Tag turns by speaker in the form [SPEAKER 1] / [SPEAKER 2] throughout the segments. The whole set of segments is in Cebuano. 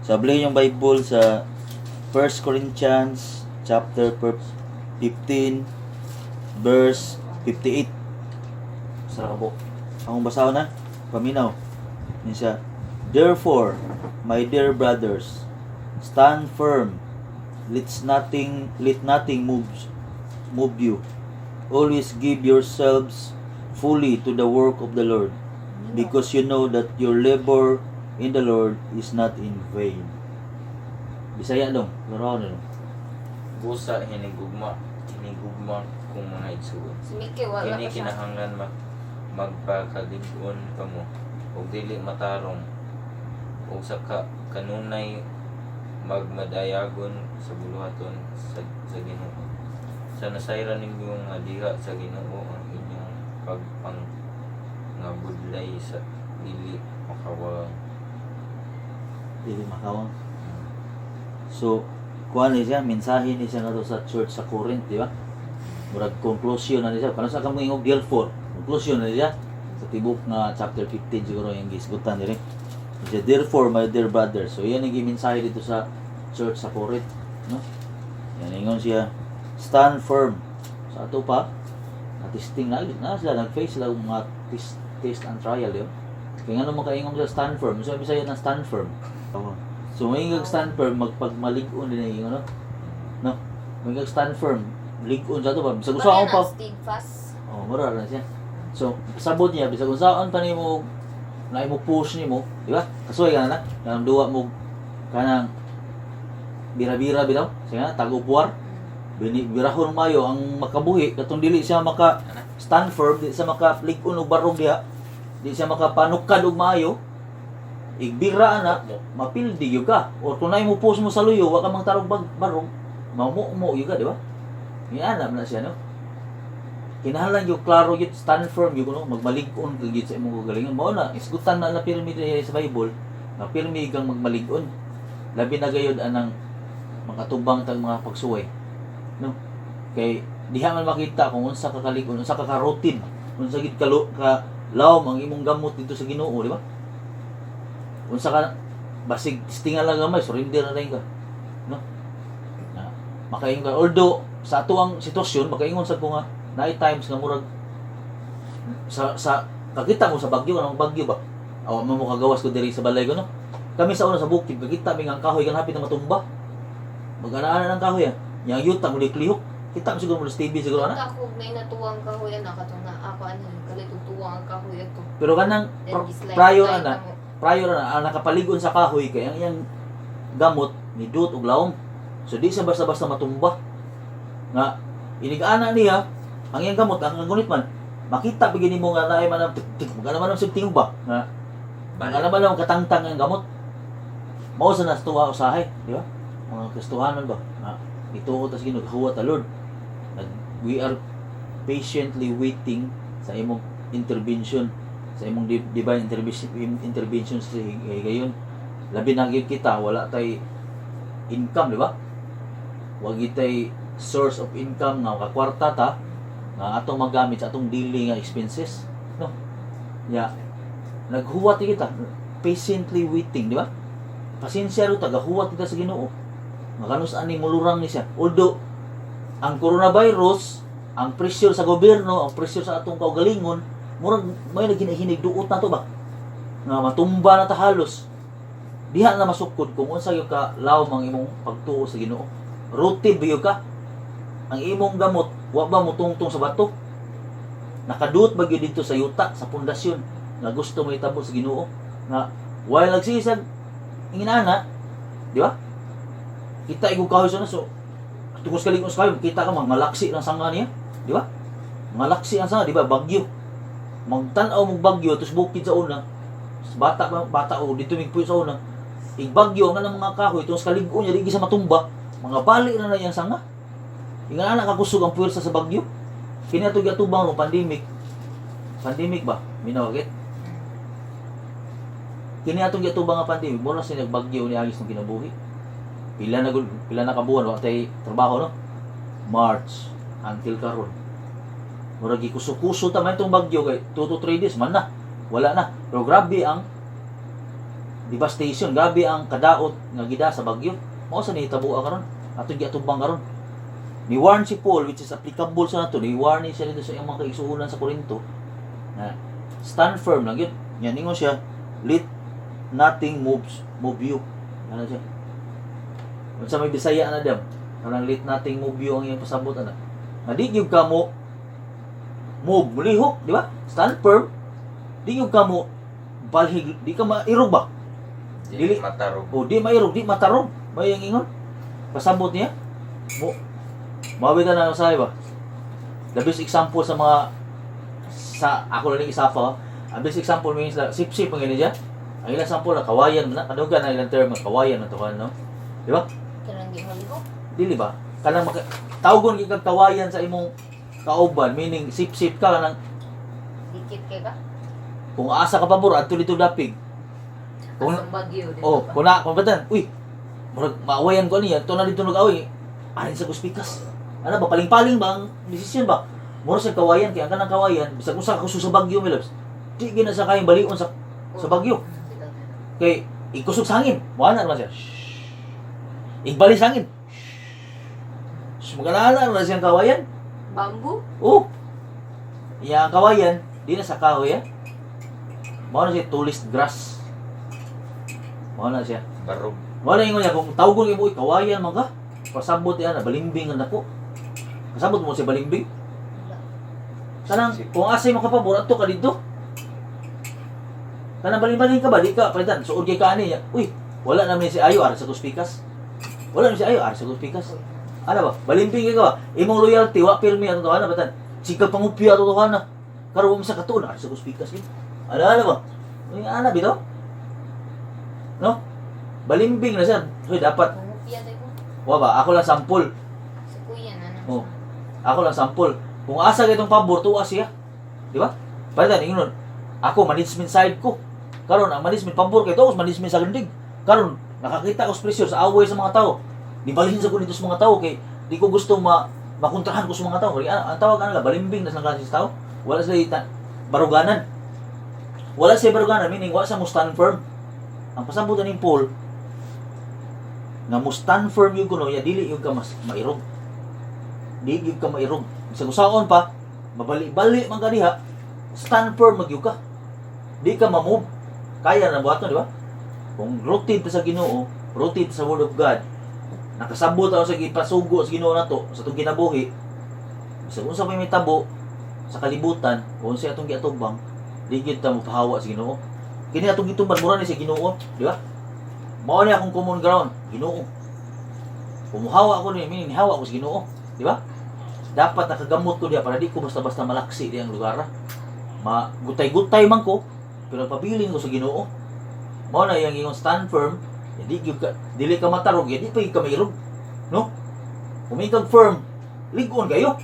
[SPEAKER 1] So, ablihin yung Bible sa 1 Corinthians chapter 15 verse 58. Sa kabo. Akong basahon na. Paminaw. Yun siya. "Therefore, my dear brothers, stand firm. Let nothing move you. Always give yourselves fully to the work of the Lord, because you know that your labor in the Lord is not in vain." Bisaya dong, laro na dong.
[SPEAKER 2] Busa hinigugma, hinigugma kong mga igsuon.
[SPEAKER 3] Si Mickey, wala
[SPEAKER 2] Kini
[SPEAKER 3] pa siya.
[SPEAKER 2] Kinahanglan magpakalig-on kamo ug dili matarong ug sa kanunay magmadayagon sa buluhaton sa Ginoo. Sa nasayran ninyo nga diha sa Ginoo ang inyong pagpang nga budlay sa dili makawang.
[SPEAKER 1] Dili makawang. So, kuan ni siya, mensahe ni siya ngadto sa church sa Corinth, di ba? Murag conclusion na ni siya. Kano sa kang moingog "therefore", conclusion na siya. Sa tibok nga chapter 15 siguro yung gisgutan diri. Siya, "Therefore, my dear brothers." So, yan ang gimensahe dito sa church sa Corinth, no? Yan ingon siya, "Stand firm." Sa ato pa, na-testing na, na sila, nag-face sila og mga test and trial, di ba? Kaya nga naman kaingon siya, "Stand firm." So, ibig sabihin ng "stand firm"? So, may stand firm, magpagmalig-on din ang ingon, no? No? May "stand firm", lig-on sa ato pa. Bisag unsaon pa.
[SPEAKER 3] Steadfast.
[SPEAKER 1] Oh, mura na siya. So, sabot niya, bisag unsaon pa nimo na imo push nimo, di ba? Kasuway ka na na, kanang duwa mo kanang bira-bira bitaw. Sige na, tag-upuar. Bini birahon mayo ang makabuhi katong dili siya maka stand firm, di siya maka lig-on og barog diha. Di siya makapanukad og maayo. Igbira ana, mapildi gyud ka. O kung naay mo push mo sa luyo, wa ka mang tarog bag barog, mamumo gyud ka, di ba? Ni ana na siya, no? Kinahanglan yung klaro gyud, stand firm gyud kuno, magmalig-on ka gyud sa imong kagalingon. Mao na isgutan na na pirmi diri sa Bible nga pirmi kang magmalig-on, labi na gayud anang makatubang tag mga pagsuway, no? Kay diha man makita kung unsa ka kalig-on, unsa ka ka-rooted, unsa gid ka lawom ang imong gamot dito sa Ginoo, di ba? Unsa ka basig testingan lang gamay, surrender na rin ka, no? Na makaingon ka, although sa ato ang sitwasyon, makaingon sad ko nga naay times nga murag sa kakita mo sa bagyo, anong bagyo ba, awa mo mo kagawas ko diri sa balay ko, no? Kami sa una sa bukid, kakita mi nga ang kahoy kan hapit na matumba, mag-ana ng kahoy ah, yang yuta mo liklihok, kita mo siguro mo sa TV siguro ana.
[SPEAKER 3] Ako may natuwang kahoy ana katong na ako ano kalit og tuwang ang kahoy ato.
[SPEAKER 1] Pero kanang
[SPEAKER 3] Then gislide
[SPEAKER 1] prior
[SPEAKER 3] slide
[SPEAKER 1] ana
[SPEAKER 3] na mo.
[SPEAKER 1] Prior ana ang nakapalig-on sa kahoy kay ang iyang gamot ni duot og lawom, so di siya basta-basta matumba nga inig-ana niya ang iyang gamot. Ang gunit man makita bigyan nimo nga naay man ang tig tig magana man ang tingog ba nga ang man ang katangtang ang gamot. Mao sa nastuwa usahay, di ba, mga Kristohanon ba, nga ituo tas Ginoo, huwat ta, Lord. We are patiently waiting sa imong intervention, sa imong divine intervention sa higayon. Labi na gyud kita, wala tay income, di ba? Wa gyud tay source of income nga makakwarta ta nga atong magamit sa atong daily nga expenses, no? Ya naghuwat kita, patiently waiting, di ba? Pasensya ro ta, gahuwat kita sa Ginoo nga kanus ani mulurang ni siya. Although ang coronavirus, ang pressure sa gobyerno, ang pressure sa atong kaugalingon, murag may naginahinig duot na to ba nga matumba na ta halos. Diha na masukod kung unsa gyud ka lawom ang imong pagtuo sa Ginoo. Rooted ba gyud ka? Ang imong gamot, wa ba mutungtong sa bato? Nakaduot ba gyud dito sa yuta, sa pundasyon nga gusto mo itabo sa Ginoo nga while nagsisag inginana, di ba? Kita igong kahoy sa so tungos kalingon sa kahoy, kita ka mga malaksi ng sanga niya, di ba? Malaksi ang sanga, di ba? Bagyo. Magtan-aw mong bagyo tos bukid sa una. Bata ba bata o dito migpuyo sa una. Igbagyo ang mga kahoy tungos kalig-on niya, di sa matumba. Mga bali na na iyang sanga. Inga na kakusog ang puwersa sa bagyo. Kini ato giatubang no pandemic. Pandemic ba? Minawagit. Kini atong giatubang nga pandemic, mura siya nagbagyo ni agis ng kinabuhi. Pila na pila na kabuwan wa tay trabaho, no? March until karon. Murag gikuso-kuso ta man itong bagyo kay 2 to 3 days man na. Wala na. Pero grabe ang devastation, grabe ang kadaot nga gida sa bagyo. Mao sa nahitabo karon, atong giatubang karon. Ni warn si Paul, which is applicable sa nato, ni warn siya dito sa iyang mga kaigsuonan sa Corinto na stand firm lang yun. Yan ingon siya, "Let nothing move you." Ano siya? Unsa may Bisaya na dam? Kanang "let nothing move you" ang iyang pasabot ana. Nga di gyud ka mo move, mulihok, di ba? Stand firm. Di gyud ka mo balhig, di ka mairog ba?
[SPEAKER 2] Dili matarog.
[SPEAKER 1] O di mairog, di matarog. May ang ingon. Pasabot niya. Mo Mawita na sa ba? The best example sa mga sa ako lang isa pa. Ang best example means na sip-sip ang siya. Ang ilang sample na kawayan man na kadugan na ilang term nga kawayan na to, no? Di ba?
[SPEAKER 3] Kanang di malihok.
[SPEAKER 1] Dili ba? Kanang maka, tawgon gyud kag kawayan sa imong kauban, meaning sip-sip ka kanang
[SPEAKER 3] Dikit kay ka.
[SPEAKER 1] Kung asa ka pabor adto dito dapig. Kung
[SPEAKER 4] Asang bagyo, di
[SPEAKER 1] Oh,
[SPEAKER 4] ba?
[SPEAKER 1] kung na, kung batan, uy, murag maawayan ko niya, to na dito nag-away. Arin sa kuspikas. Ano ba, paling-paling ba ang desisyon ba? Mura sa kawayan, kaya ang kanang kawayan, bisag usa ka kusog sa bagyo, my loves. Di gina sa kayang balion sa bagyo. Kay, ikusog sa hangin, wala naman siya. Shhh. Igbali sa hangin. Shhh. Magalala na siyang kawayan.
[SPEAKER 3] Bamboo?
[SPEAKER 1] Oh, iya ang kawayan, di na sa kahoy, eh. Mao na siya tulis grass. Mao na siya.
[SPEAKER 2] Barog.
[SPEAKER 1] Wala ingon niya kung tawgon mo, "Uy, kawayan man ka." Pasabot yan na balimbing ang dako. Pasabot mo siya balimbing.
[SPEAKER 3] Wala.
[SPEAKER 1] Kanang kung asay mo kapabor adto ka didto. Kanang baling-baling ka ba di ka palitan suod kay ka ani niya. Uy, wala naman si Ayo ara sa kuspikas. Wala naman si Ayo ara sa kuspikas. Ano ba? Balimbing ka ba? Imong loyalty wa pirmi ato ana batan. Sige pangupya ato ana. Karon mo sa katuon ara sa kuspikas yun. Ano ano ba? Uy, ana bitaw? No? Balimbing na siya. Uy, dapat
[SPEAKER 3] Mangupya tayo ko.
[SPEAKER 1] wa ba? Ako lang sampol.
[SPEAKER 3] Sa kuya na nang.
[SPEAKER 1] Oh. Ako lang sampol. Kung asa kay itong pabor, tuwa siya. Di ba? Palitan, ingon. Ako, management side ko. Karon ang management pabor kay to, management sa gandig. Karon nakakita ko sa pressure sa away sa mga tao. Di balhin sa ko dito sa mga tao kay di ko gusto makontrahan ko sa mga tao. Kaya ang tawag ano lang, balimbing na sa klase sa tao. Wala sila baruganan. Wala siya baruganan, meaning wala siya mo stand firm. Ang pasabutan ni Paul, nga mo stand firm yung kuno, ya dili yung ka mas mairog. Di gyud ka mairog. Bisag usaon pa, mabali-bali man ka diha, stand firm magyud ka. Di ka ma-move. Kaya na buhaton, di ba? Kung rooted ta sa Ginoo, rooted sa Word of God, nakasabot ako sa gipasugo sa Ginoo nato sa atong kinabuhi, bisag unsa pa may tabo sa kalibutan, o unsa atong giatubang, di gyud ta mopahawa sa Ginoo. Kini atong gituban mura ni sa Ginoo, di ba? Mao ni akong common ground, Ginoo. Kung muhawa ako ni, meaning nihawa ako sa Ginoo, di ba? Dapat nakagamot ko diya para di ko basta-basta malaksi diyang lugar. Ma gutay-gutay man ko, pero pabilin ko sa Ginoo. Mao na iyang ingon stand firm, di gyud ka dili ka matarog, di pa gyud ka mairog. No? Kung firm, ligon kayo.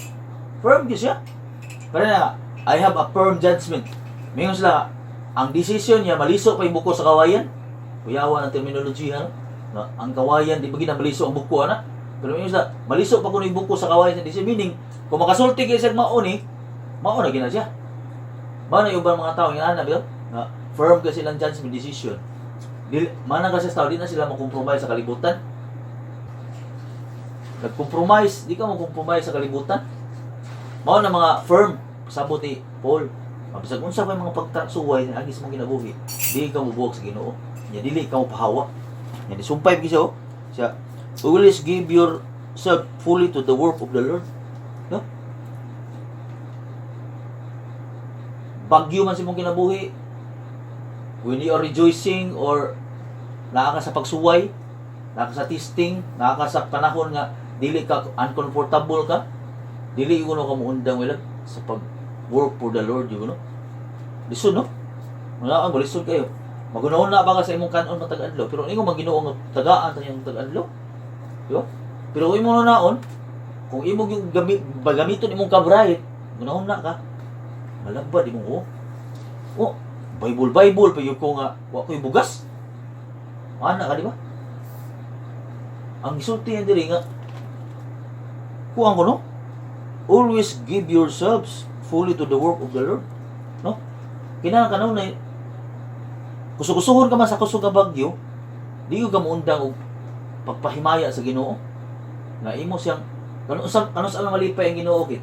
[SPEAKER 1] Firm gyud siya. Pero na, "I have a firm judgment." Mingon sila, ang decision niya, maliso pa yung buko sa kawayan. Kuyawa ng terminology, ano? Na, ang kawayan, di ba gina maliso ang buko, ana? Pero mingon sila, maliso pa kuno yung buko sa kawayan sa decision. Meaning, kung makasulti kayo sa mao ni, mao na gina siya. Mao na yung ubang mga tao, yung ana, bitaw? Na firm kasi silang judgment decision. Dili, mana kasi sa tao, di na sila makompromise sa kalibutan. Nag-compromise, di ka mo-compromise sa kalibutan. Mao na mga firm, sabot ni Paul. Mabisag unsa pa yung mga pagsuway na agi sa mong kinabuhi, di ka mobuwag sa Ginoo. Nya dili ka mo pahawa. Nya disumpay gyud siya oh. Siya, "Always give yourself fully to the work of the Lord." No? Bagyo man sa mong kinabuhi, when you are rejoicing or naa ka sa pagsuway, naa ka sa testing, naa ka sa panahon nga dili ka uncomfortable ka, dili yun ka muundang wala sa pag work for the Lord yun no. Lisod no? Wala ka lisod kayo. Magunahon na ba ka sa imong kanon matag adlaw, pero ingon man Ginoo nga tagaan ta niyang tag adlaw. Di ba? Pero kung imo naon, kung imo yung gamiton imong kabrayt, gunahon na ka. Malabad imong oh. Oh, Bible Bible pa yun ko nga wa ko'y bugas. Ana ka di ba? Ang gisulti niya diri nga kuang ko no? Always give yourselves fully to the work of the Lord. No? Kinahanglan kanunay Kusog-kusuhon ka man sa kusog nga bagyo, di ka muundang og pagpahimaya sa Ginoo. Nga imo siyang kanu sa malipay ang Ginoo, kit?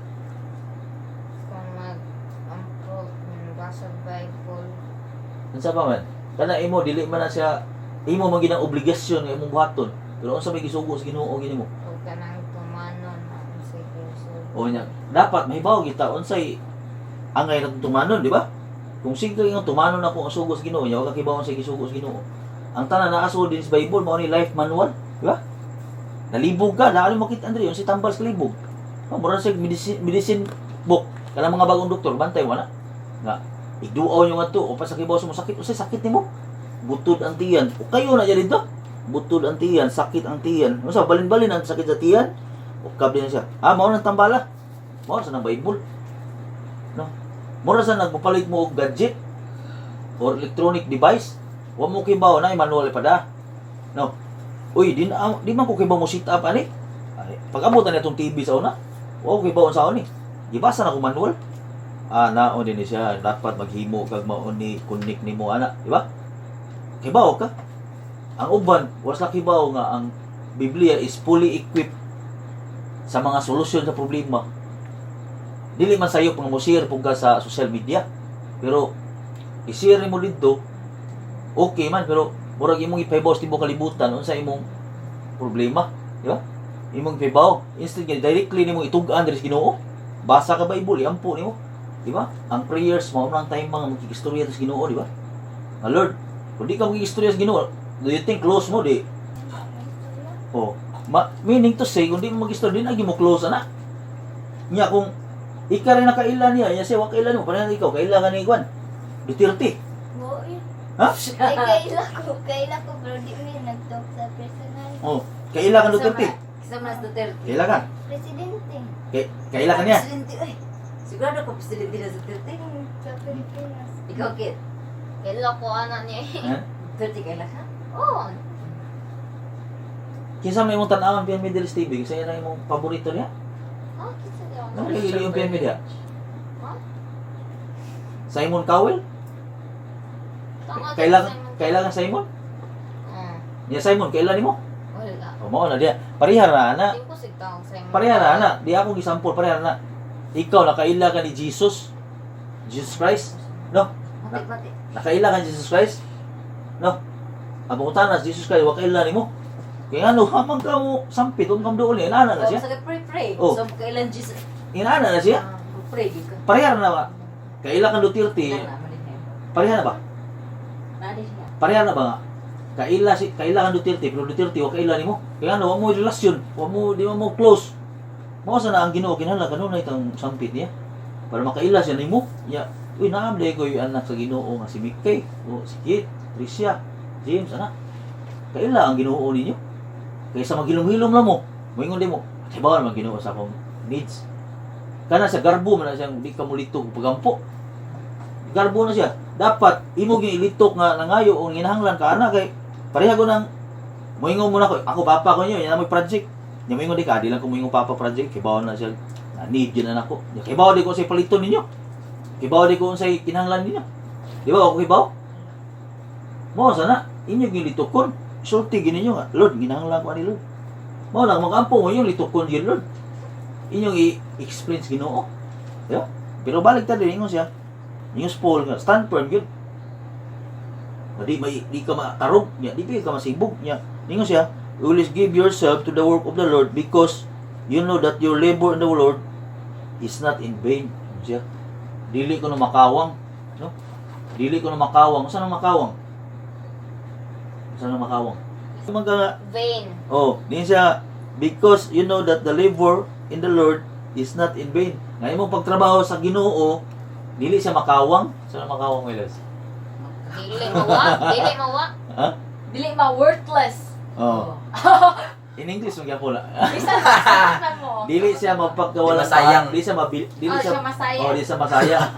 [SPEAKER 3] Kung mag ampo, basa Bible.
[SPEAKER 1] Unsa pa man? Kana imo dili man na siya imo man ginang obligasyon nga imong buhaton. Pero unsa may gisugo sa Ginoo gini mo?
[SPEAKER 3] O kanang tumanon ang sige sugo.
[SPEAKER 1] O nya, dapat mahibaw kita unsay angay natong tumanon, di ba? Kung sige nga tumanon ako ang sugo sa Ginoo, nya wa ka kibaw unsay gisugo sa Ginoo. Ang tanan naa sa din sa Bible mao ni life manual, di ba? Nalibog ka, dali makita Andre, unsay tambal sa libog. Oh, mura siya medicine, medicine book. Kanang mga bagong doktor, bantay wala. Nga igduaw nyo nga to, o pa sa kibaw sa mo sakit, unsay sakit nimo? Butod ang tiyan. O kayo na dyan dito. Butod ang tiyan, sakit ang tiyan. Unsa balin-balin ang sakit sa tiyan? O kable na siya. Ah, mao nang tambala. Mao sa nang Bible. No. Mura sa nagpapalit mo og gadget or electronic device, wa mo kibaw na manual pa da. No. Uy, di man ko kibaw mo sit up ani. Ay, pag abot na itong TV sa una, wa ko kibaw sa ni. Gibasa na ko manual. Ah, naon din ni siya, dapat maghimo kag mao ni connect nimo ana, di ba? Kibaw ka. Ang uban, was la kibaw nga ang Biblia is fully equipped sa mga solusyon sa problema. Dili man sayo pang mo-share pug ka sa social media. Pero i-share nimo didto, okay man, pero murag imong ipahibaw sa tibuok kalibutan unsa imong problema, di ba? Imong ipahibaw, instead nga directly nimo itug-an diri sa Ginoo. Basa ka Bible, iampo nimo, di ba? Ang prayers mao man ang time mga magkikistorya sa Ginoo, di ba? Nga Lord, kung di ka magkikistorya sa Ginoo, do you think close mo di? Oh, meaning to say, kung di mo mag-istorya, di na mo close ana. Nya kung ika rin nakaila niya, nya siya wa kaila mo, pareha ikaw kaila ka ni Juan Duterte.
[SPEAKER 4] Boy.
[SPEAKER 1] Ha?
[SPEAKER 4] Ay, kaila ko, pero di mi nag-talk sa personal.
[SPEAKER 1] Oh, kaila ka Duterte.
[SPEAKER 5] Sa mas Duterte.
[SPEAKER 1] Kaila ka.
[SPEAKER 4] Presidente.
[SPEAKER 1] Kaila ka niya.
[SPEAKER 5] Presidente, ay. Sigurado ko presidente na sa Duterte.
[SPEAKER 4] Sa Pilipinas.
[SPEAKER 5] Ikaw, Kit.
[SPEAKER 3] Kaila ko ana niya.
[SPEAKER 1] Ha?
[SPEAKER 5] Duterte kaila ka?
[SPEAKER 3] Oh,
[SPEAKER 1] Kinsa may imong tan-awan PNB Delis TV? Kinsa na imong paborito niya?
[SPEAKER 3] Ha, kinsa di ako.
[SPEAKER 1] Ano kay yung PNB diha?
[SPEAKER 3] Ha?
[SPEAKER 1] Simon Cowell?
[SPEAKER 3] Tanga
[SPEAKER 1] Kailan
[SPEAKER 3] din sa imong-
[SPEAKER 1] kailan ka Simon?
[SPEAKER 3] Ah,
[SPEAKER 1] Niya Simon, kailan nimo?
[SPEAKER 3] wala.
[SPEAKER 1] O mao na diya. Pareha ra ana.
[SPEAKER 3] Di ko sig tawag sa imong.
[SPEAKER 1] Pareha ra ana. Di ako gisampol, pareha ra na. Ikaw nakaila ka ni Jesus. Jesus Christ. No?
[SPEAKER 5] Mati, mati.
[SPEAKER 1] Nakaila ka ni Jesus Christ? No? Ang pangutana si Jesus Christ, wa kaila nimo. Kaya ano, hamang ka mo sampit, huwag kang doon, inaana na
[SPEAKER 5] Oh,
[SPEAKER 1] siya.
[SPEAKER 5] sa pray, pray.
[SPEAKER 1] Oh.
[SPEAKER 5] So, kailan Jesus?
[SPEAKER 1] Inaana na siya.
[SPEAKER 3] Ah.
[SPEAKER 5] Pray, gyud ka.
[SPEAKER 1] Pareha na ba? Kaila kang Duterte,
[SPEAKER 5] Kana, mali na.
[SPEAKER 1] pareha na ba?
[SPEAKER 5] Nani siya.
[SPEAKER 1] Pareha na ba nga? Kaila kang Duterte, pero Duterte wa kaila nimo. Kaya ano, wa mo relasyon, wa mo di mo close. Mao sa na ang Ginoo kinahanglan kanunay kang sampit niya para makaila siya nimo. Ya, uy naam day ko yung anak sa Ginoo nga si Mickey, o si Kit, Tricia, James, anak. Kaila ang Ginoo ninyo. Kaysa maghilom-hilom lang mo. Moingon di mo, "Tibaw naman Ginoo sa akong needs." Kana sa garbo man na siyang di ka mulitok pagampo. Garbo na siya. Dapat imo gyud ilitok nga nangayo o ginahanglan ka ana kay pareha ko nang moingon mo na ko, ako papa ko niyo, yan mo project. Nya moingon di ka, di lang ko moingon papa project, kay bawon na siya. Na need yun na nako. Nya kay bawo di ko sa paliton ninyo. Kay bawo di ko unsay kinahanglan ninyo. Di ba ako kibaw? Mo sana inyo gyud litukon. Sulti gyud ninyo nga, "Lord, ginahanglan ko ani Lord." Mao lang magampo mo yung litukon gyud Lord. Inyong i-explain sa Ginoo. Di ba? Pero balik ta din ingon siya. Ingon si Paul nga stand firm gyud. Nga di may di ka matarog niya, di ka masibog niya. Ingon siya, "Always give yourself to the work of the Lord because you know that your labor in the Lord is not in vain." Ingon siya. Dili ko na makawang, no? Dili ko na makawang. Saan ang makawang? Saan ang makawang? Mga
[SPEAKER 3] Vain.
[SPEAKER 1] Oh, di siya because you know that the labor in the Lord is not in vain. Nga imong pagtrabaho sa Ginoo, dili siya makawang. Saan ang makawang, Milos?
[SPEAKER 3] Dili mawa, dili mawa.
[SPEAKER 6] Dili ma worthless.
[SPEAKER 1] Oh. In English man gyapon la.
[SPEAKER 6] Bisa na mo.
[SPEAKER 1] Dili siya mapagkawalan
[SPEAKER 2] Di masayang.
[SPEAKER 1] Dili siya mabil, dili
[SPEAKER 6] Oh,
[SPEAKER 1] siya
[SPEAKER 6] siya masayang.
[SPEAKER 1] Oh, dili siya masayang.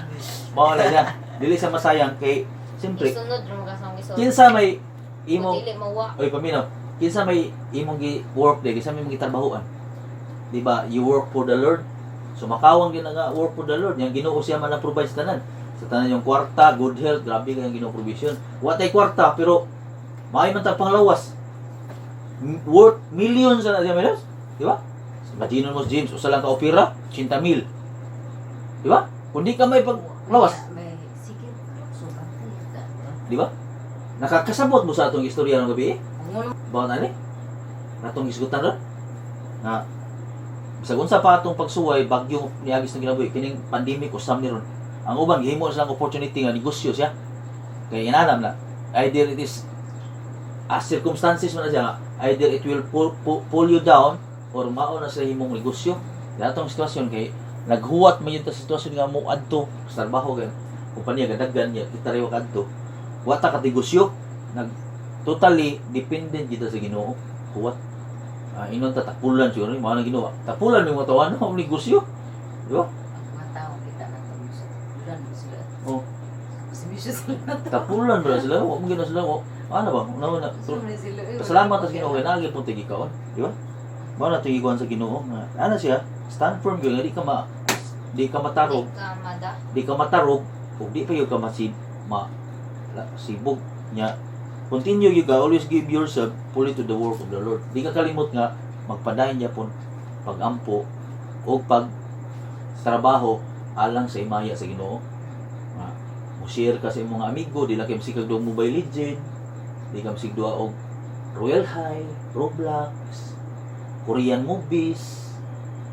[SPEAKER 1] Mao na siya. Dili siya masayang kay siyempre
[SPEAKER 3] Isunod ra mo ka sa isunod.
[SPEAKER 1] kinsa may imong
[SPEAKER 3] Dili mawa.
[SPEAKER 1] Oy, paminaw. Kinsa may imong gi work day, kinsa may imong gitrabahoan. Di ba? You work for the Lord. So makawang gyud nga work for the Lord. Yang Ginoo siya man ang provide sa tanan. Sa Sa tanan yung kwarta, good health, grabe kayong Ginoo provision. Wa tay kwarta pero maayo man tag panglawas. Worth millions na siya menos, di ba? Imagine mo, James, usa lang ka opera, 80 mil. Di ba? Kung di ka may paglawas,
[SPEAKER 5] May sige, so bantay.
[SPEAKER 1] di ba? Nakakasabot mo sa atong istorya ng gabi eh.
[SPEAKER 5] Ang
[SPEAKER 1] Bawat ani? Natong isgutan ron? Nga, bisag unsa pa atong pagsuway, bagyo niagis ng kinabuhi, kining pandemic usam ni ron. Ang uban, gihimo silang opportunity nga negosyo siya. Kaya inanam na, either it is, as circumstances man na siya, nga, either it will pull you down, or mao na sila himong negosyo. Kaya atong sitwasyon kay, naghuwat man yun ta sitwasyon nga mo adto sa trabaho kay kumpanya gadagan niya kita rewa kadto wa ta ka negosyo, nag totally dependent kita sa Ginoo. Huwat inon ta tapulan siguro ni mao na Ginoo, tapulan mi mga tawanan ang negosyo, di ba?
[SPEAKER 5] Mga tao kita na tao sa ulan mo sila.
[SPEAKER 1] Oh.
[SPEAKER 5] Simisyo sila.
[SPEAKER 1] Tapulan ba sila, wa mo gina sila, wa ano ba una na.
[SPEAKER 5] Sumri sila. Eh,
[SPEAKER 1] Pasalamat sa Ginoo kay naagi pud gikaon, di ba? Mao na tigikuan sa Ginoo nga ana siya, stand firm gyud nga di ka matarog.
[SPEAKER 3] Di ka mada.
[SPEAKER 1] Di ka matarog ug di pa gyud ka masib ma sibog nya. Continue you ka, always give yourself fully to the work of the Lord. Di ka kalimot nga magpadayon gyapon pagampo o pag trabaho alang sa imaya sa Ginoo. Nga mo share ka sa imong mga amigo, di lang kay masigag duha og Mobile Legend, di ka masigag duha og Royal High, Roblox, Korean movies,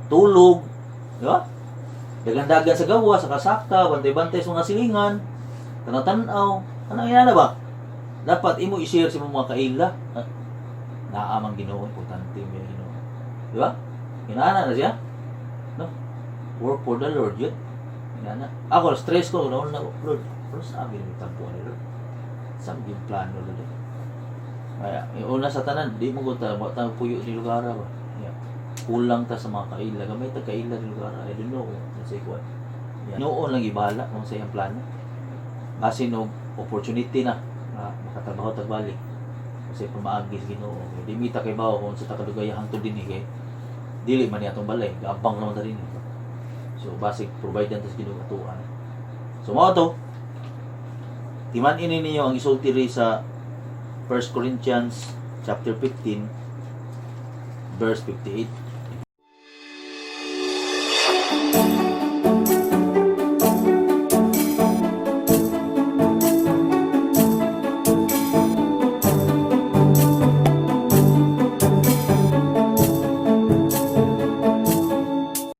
[SPEAKER 1] tulog, di ba? Dagandagan sa gawa, sa kasaka, bantay-bantay sa mga silingan, tanaw-tanaw, ano yan na ba? Dapat imo i-share sa imong mga kaila. Ah, naa man Ginoo, importante mo yung Ginoo. Di ba? Inaana na siya. No? Work for the Lord yun. Inaana. Ako, stress ko, noon na, Lord, ano sabi ni tampo ni Lord? Sa yung plano, Lord, eh? Kaya, yung una sa tanan, di mo ko ta, wa ta puyo ni lugar ba? Yeah. Kulang ta sa mga kaila. Gamay ta kaila ni lugar. I don't know kung sa ikuan. Yeah. Noon lang ibahala kung sa iyang plano. Basin og opportunity na nga makatrabaho tag balik. Kasi pamaagi sa Ginoo. Kay di mita kay bawo kung sa takadugay hangtod dinhi kay dili man ni atong balay, gaabang naman ta dinhi. So basig provide ta sa Ginoo atuan. So mao to. Timan ini ninyo ang isulti ri sa 1 Corinthians chapter 15 verse 58.